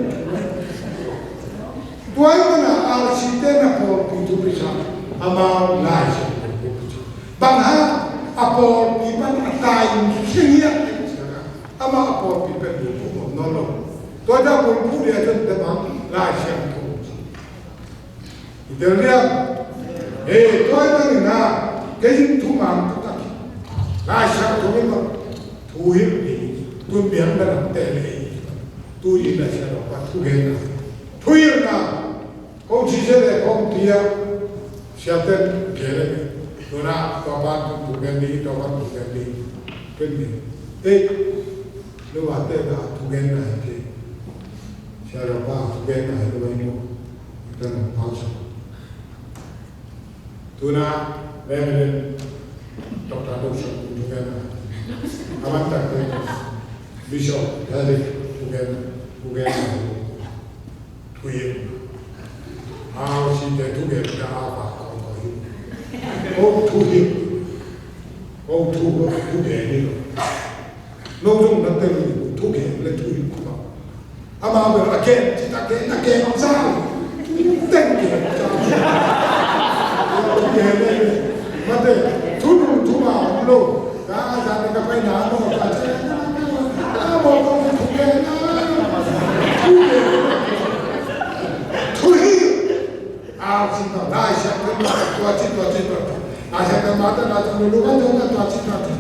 Tua ahih manin a R C ten a pawlpi thupi sa, amau Lai Siangtho thupi sa. Bang hang a pawlpi pan a tai khin hiam cih leh, amau a pawlpi pen bulphuh om nawn lo. Tua ahih ciang bulphuh ding a tun te bang Lai Siangtho. I tel diam? Eh, tua ahih manin a, kei in thuman taktak Lai Siangtho in bang thuhilh ding, tun biakna lam teh leh, tu in a sia lo pa thugenna. Thuhilhna, ko ci se le kong tia, sia ten ke le, nuna, tua pan tu gen ni, tua pan tu gen ni, ken ni. Eh, nuna te na tu gen na ke. Sia lo pa tu gen na lo mo. Ken pau sa. Tuna, Reverend Doctor Dawson, tu gen na. Aman tak tu. Bishop, Derek, tu gen, tu gen na. Thuhilh. Au, si te thugen ka au pa ko ko hi. O thuhilh. O thu, thugen ni lo. No zong na tel ni, thugen le thuhilh ko ba. Ama bel a gen, ci ta gen, a gen zau. Teng gen zau. Thugen le. Mate, thu nu thu ma lo. Ka a za ne ka pai na mo ka ce. A mo ko thugen na. Thugen. Thuhilh. A, ci ma, Lai Siangtho ma, tua ci, tua ci, tua ci. Lai Siangtho ma, tua ci, tua ci, tua ci, tua ci.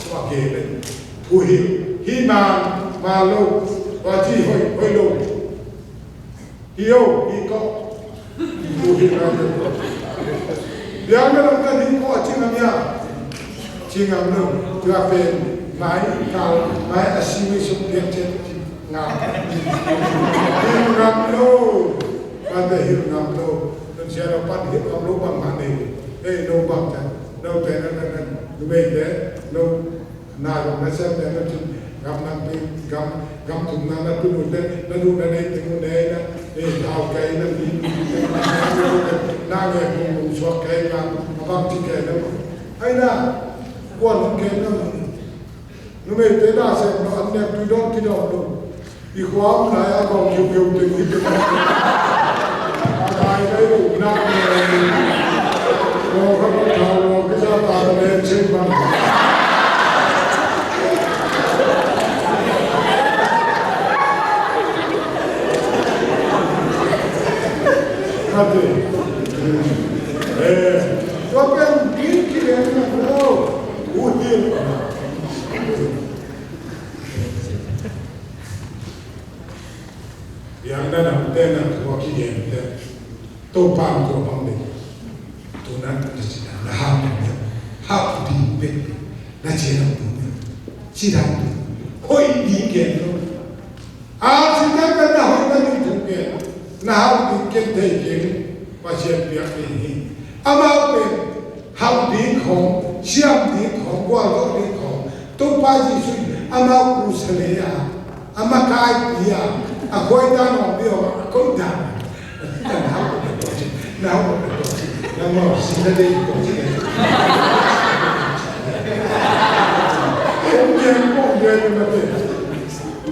Tua ke le. Thuhilh. Hi ma, ma lo. Tua ci, hoi, hoi lo. Hi o, hi ko. Thuhilh ma lo. Biakna lam ka hi ko, a ci ma mia. Ci ngam lo. Tua pen. Mai, kal, mai, a si, mai, suk, piak, cek, ci. Ngam. Hi ngam lo. Mate hilh ngam lo. Tun sia lo pan hilh ngam lo bang mah nei. Ei, no bang can. No te na na na. Numei te. No. Na lo na sem te na cin. Gam nang pi. Gam, gam tum na na tu nu te. Na nu na nei te nu nei na. Ei, thau kei na ni. Na nge kung kung suak kei na. A bang ci kei na. Ai na. Kuan hong kei na. Numeite na sem lo, an nek tui dawn kidawm lo. I khua om lai a kawng kiukiu teng hi teng. A lai lai uh nak ne. Lo kha lo thau lo kisa ta ta len chin bang. Kati. Eh, tua pen kin kilen na lo. Biakna dangte na tua kigente, Topa tua bang ding. Tuna na ci dan na hau ding, hau ding bek, na ci dan ding, ci dan ding, hoih ding gen lo. A ci dan na hoih na ding thu gen, na hau ding ken thei keng, Pasian biak ding hi. Amau pen hau ding khong, siam ding khong, gualzo ding khong, Topa Jesu in amau khuasak le a, a makaipi a, a khuaita nawngbi a, a khuaita.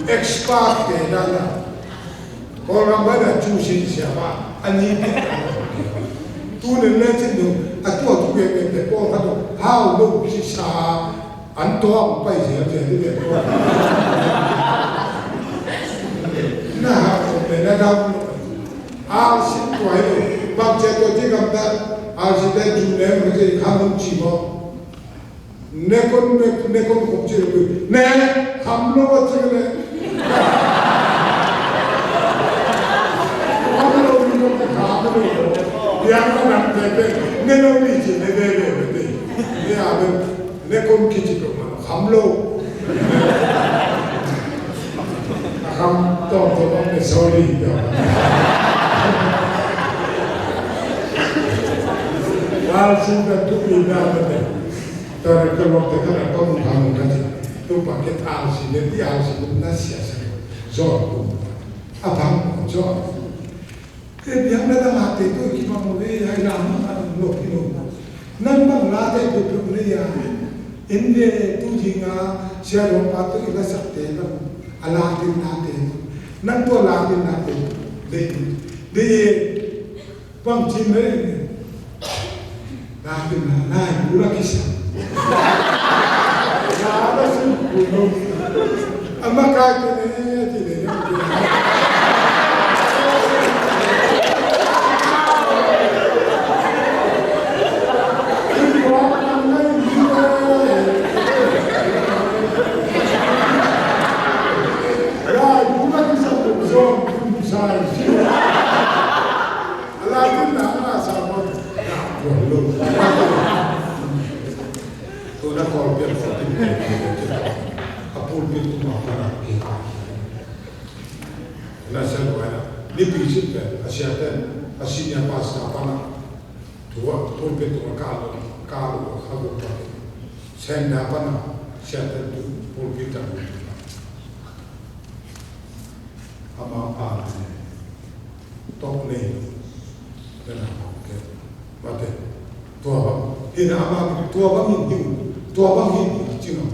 Expert te dan a. Kawlgam bai na cu sin siapa a ni te. Tu nen le cin dong a tua tu ke ke te Paul khat dong hau lo kisa an to ang pai sia sia ti te Paul. Na ha ko te na dam lo. Al sin tua hi lo. Bang cia tua ti gam ta al sin te ju ne ma te kha mun ci mo. Ne kon, ne, ne kon khop ci lo. Ne kham lo a ci le. Kham lo ni lo, kham lo. Yang na nam te pe. Ne lo ni ci ne be be be be. Ne a be. Ne kon ki ci lo ma. Kham lo. A kham to to ne sorry. Wal sin da tu pi da ma te. Tare ka lok te ka la tong hang ka ci. Tu pa ke al si ne ti al si ne na sia sa. Zo tu. A bang zo. Te biang na da ma te tu ki bang mo ve ai la ma ka lo ki lo. Nan bang la te tu tu ne ya. In de tu ji nga sia lo pa tu i la sa te la. A la te na te. Nan tu la te na te. De. De. Bang ci mai. Lai pen na lai bu la kisa. La la sin bu no. A makai te ne ti ne. Lai bu la kisa bu zong bu sai. A la tun na a la sa mo. Na tuan lo. Tu na kol pian kol tin ke ke ke. A pulpit tu ma pa na ke. Na sa lo na. Ni pi sit pe. A sia ten. A senior pastor pa na. Tu a pulpit tu ma ka lo. Ka lo ka lo pa. Sen da pa na. Sia ten tu pulpit ta. Ama pa na. Tok nei. Tua bang, tua bang hi na ama, tua bang hi, tua bang hi ci ngam.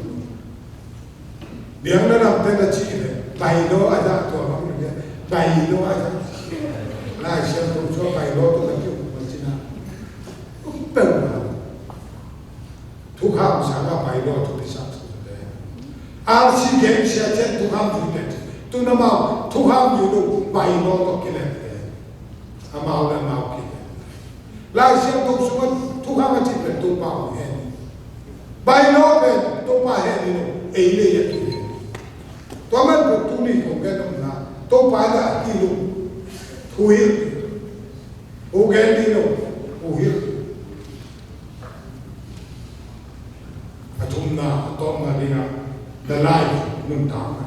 Biang na dang te na ci le, bai lo a da, tua bang hi, bai lo a da. Lai Siangtho sung bai lo tua na ci ngam ci na. Pen na. Thukham sang a bai lo tu pi sak tu te. R C K sia chen thukham tu te. Tu na mau thukham tu tu bai lo to ki le te. Amau le amau ki le. Lai Siangtho sung a thukham a ci pen Topa he ni. Bai lo pen Topa he ni lo. Ei le ya tu. Tua man pen tu ni kong gen om na. Topa da ti lo. Thu hi. Hu gen ni lo. Hu hi. A thumna, a tawpna dingah, the life, nuntakna.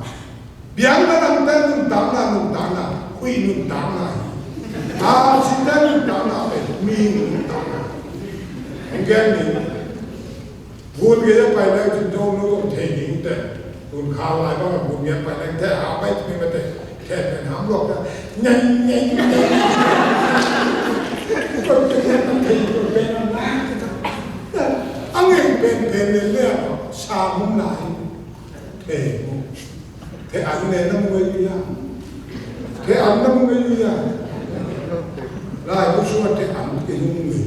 Biakna dangte nuntakna, nuntakna, khui nuntakna hi. A site nuntakna pen, mi nuntakna. Hong gen ni, gun gei a pai lai tun tawng lo tawng thei ni ute. Tun kha lai bang a gun gei a pai lai te a pai tun ma te. Khe pen ham lok na. Nyai, nyai, nyai. Ko te nyai man thei ko pen na. A ngei pen pen le le a sa mung lai. Thei mung. Thei an le na mung ai ya. Thei an na mung ai ya. Lai bu su thei an ke mung ai.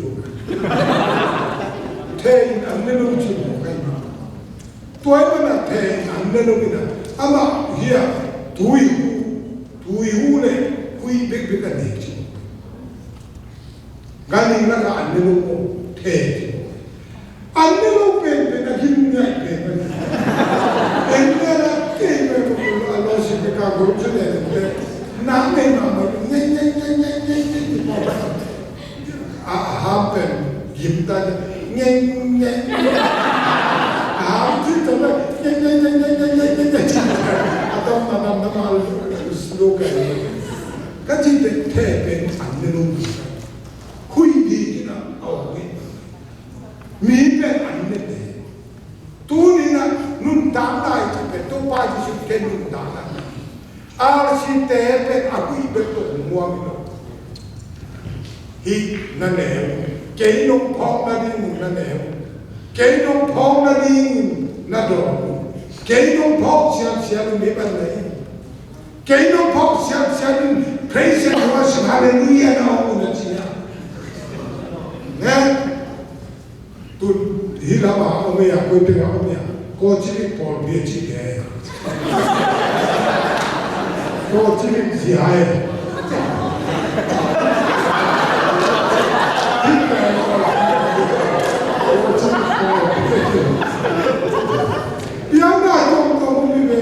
Thei an le mung chi mung ai ma. Tua ahih manin a thei an ne lo in a, amah hi a, tui hu, tui hu le huih bekbek a nei ci. Ganhing lakah an ne lo maw, thei ci. An ne lo penpen a gim ngiat A, a ham pen gim ta, ngeng, ngeng, ngeng. A ham thit ta, ngeng, ngeng, ngeng. A dam, a dam, a dam, a slow ka. Ka ci pen the pen an ne nung. Khui di ki na, a ong ne. Mi pen an ne te. Tuni-in ah nuntakna i cih pen Topa Jesu pen nuntakna. Arsi te pen a huih bek tawh muang hi lo. Hih na neu, kei nong phawk nading na neu, kei nong phawk nading na dawng, kei nong phawk siansian mi ban na hi. Kei nong phawk siansian in praise and worship, hallelujah na hong un a ci a. Ne? Tun hih lamah a om hi a, koi tengah om hi a, Kawchilik pawlpi a cih te. Kawchilik zia e. Hih te, Kawchilik pawlpi a cih. Biakna tawmtawm om hi ve.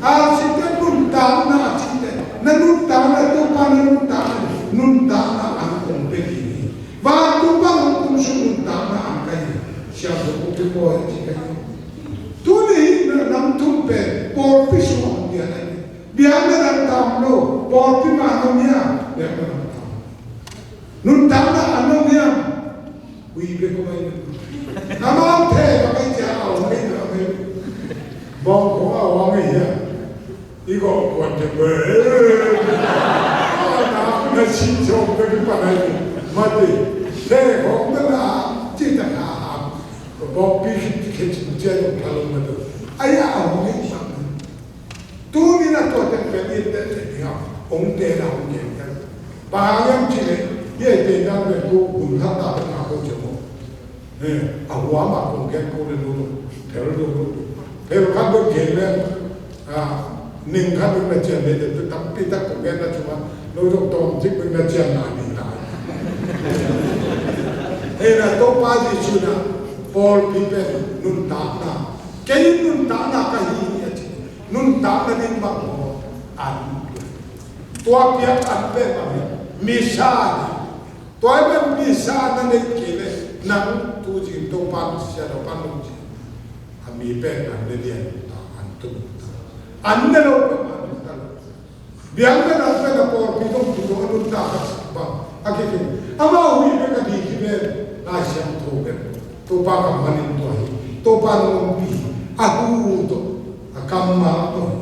Arsi te nuntakna a cihte, na nuntakna, Topa na nuntakna, nuntakna an kong pia ding hi. Vantung bang hong kum sung nuntakna an ka hi. Siangtho kong pia pawi a ci ka hi. Tuni hi na nam thum pen pawlpi sung a hong piang hi. Biakna dang tam lo, pawlpi mah na om hi a, biakna dang tam. Nuntakna an om hi a. Ui, bek ko mai. Amau the ka mai cia au mai na mai. Bawng ko au mai hia. I ko kuan te be. Na na si chong ka ki pa nai. Mate. Te ko na na ci ta ka ha. Bawng pi ki ki ci cia lo ka lo ma to. Ai au mai. Tuni-in a tuate pen i et teh ding a, hong teel a hong gen kei. Bang hang hiam cih leh, i et teh dang pen ko hun khat ta pen a ko ciam maw. Eh, a huam a kong gen ko leh lo lo, phel lo lo. Phel khat bek gen leh, ah, ning khat bek na cian leh, teh tampi tak kong gen na ciam maw. Lo lo tawm cik bek na cian na ding lai. Eh, na Topa Jesu na, pawlpi pen nuntakna. Kei nuntakna ka hi a ci. Nuntakna ding bang maw an. Tua piak an pen bang hi. Misa hi. Tua pen misa na neih kei leh nang tu zing Topa Misia Topa nung ci. A mi pen an ne dia nuntak an tu nuntak. An ne lo pen an nuntak lo. Biakna dang pen a pawlpi dong tu dong a nuntak a bang a kikhin. Amau hi bek a di hi pen Lai Siangtho pen. Topa kammal in tua hi. Topa nong ompih hi. A hu tawh, a kammal tawh hi.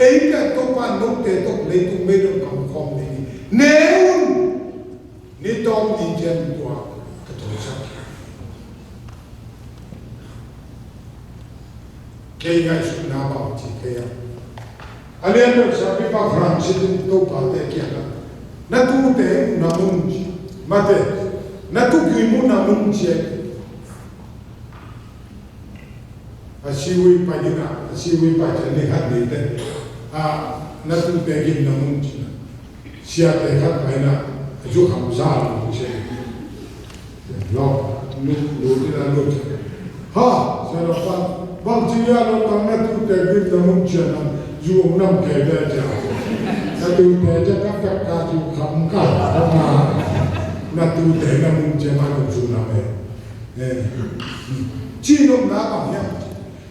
Ei pen Topa note tawh leitung meidong kam khawm ding hi. Ne un. Ni tawm ni ciang tua ka tawh sak hi. Kei ngaihsutna bang ci kei a. A lian deuh siapi pa Francis in Topa te kiangah, na tute na mun ci, mate, na tupui mun na mun ci. A siwui pai ding a, a siwui pai cian ni khat ni te. A, na tute gim na mun ci na. Siate khat pai na, a zu kham za lo ci. Lo, lu, lu ti na lu. Ha, sia lo pa, bang ci ya lo tang na tute gim na mun cian na, zu ong nam kei ve cia. Na tute cia ka ka ka zu kham ka, ka ma. Na tute na mun cian ma lo zu na me. Eh. Ci lo na bang ya.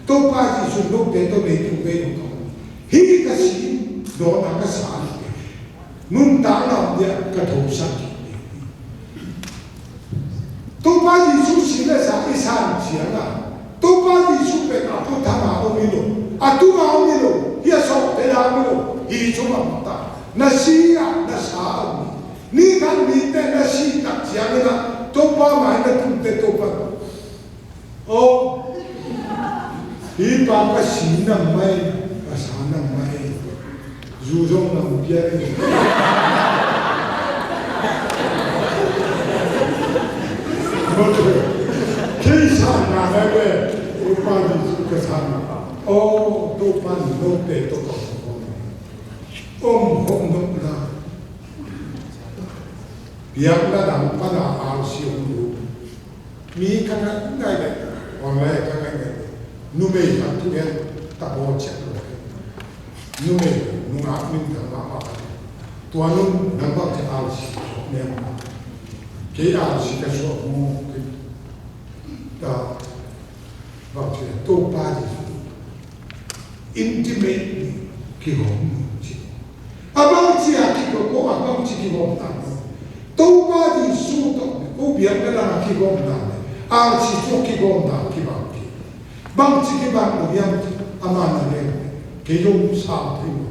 Topa Jesu note tawh leitung vei lo ka. Hih ka si, dawn a ka sa. Nuntakna om dia ka thosak. Topa Jesu si le sa i san ciang a. Topa Jesu pen a phuthang a om hi lo. A tung a om hi lo. Hi a sawh te a om hi lo. Hi sung a om ta. Na si a, na sa a om hi. Ni khat ni te na si tak ciang in a. Topa mai na tung te Topa. Aw, hih pa ka si nang mai, ka sa nang mai. Zu zong nang pia ni. Kei sa nang mai ve, Topa Jesu ka sa nang. Aw, Topa note tawh ka om. Om, om, om, na. Biakna dang pan a arsi om lo. Mi ka ngaih ngaih leh, online ka ngaih ngaih leh. Numei khat thu gen ta bawl ciat lo. Numei, nungak min thang mahmah khat. Tua nun nang bang ci arsi nem. Kei a si ka suah mu, kei ta, bang ci a, Topa Jesu intimate ni, kigawm ni ci. A bang ci a kigawm, a bang ci kigawm ta ni. Topa Jesu tawh ko biak na lang a kigawm ta ni. A si tawh kigawm ta kibang ki. Bang ci kibang mu hiam ci, ama na ngen, kei zong sa thei mu.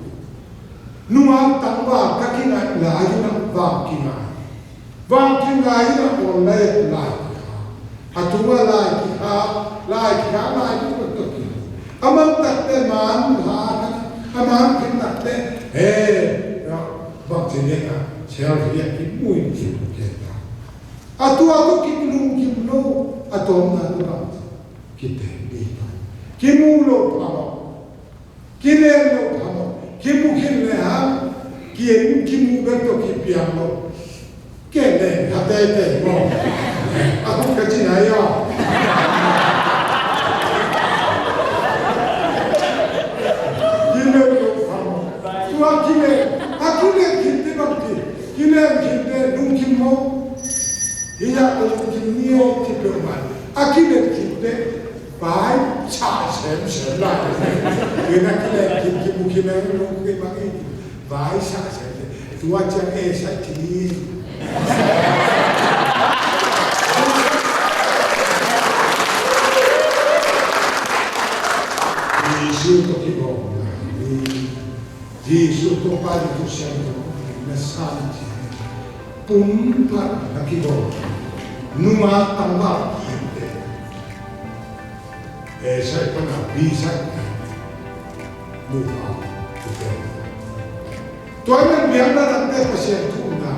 Nungak tangval ka kingaih lai in ah vang kingai. Vang kingai in ah online lai kikha. A tungah lai kikha, lai kikha, lai kikha tawh kikha. A man takte man kha, a man khin takte, he, bang ci lian ah, selfie ah kimu in kimu kei ta. A tua tawh kilungkim lo, a tawmna tawh bang ci, kiten ding ta. Kimu lo pha lo. Kilen lo pha lo, kimu khin le hang, kien kimu bek tawh kipiang lo. Kei le ha teitei maw. A kut ka ci nai aw. Kilen lo pha lo. Tua kilen, a kilen khinte bang ci, kilen khinte lungkim maw. Hi a lungkim ni aw ci peuhmah. A kilen khinte vai sa semsem lai. Tuna kile kim kim kim lungkim a, vai sa semsem. Tua ciang e sa ci ni. Jesu tawh kibawm lai ni. Jesu Topa, Jesu Siangtho na san ci. Pumpak na kibawm. Nungak tangval kite. A side pan a B side. Nupa kite. Tua man biakna dangte Pasian thu umna.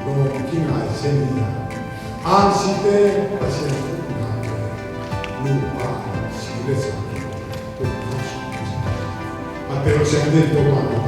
Lawm kingai zen ni a. Ansite Pasian thu umna. Nupa si le sa. A tel siang den to ma.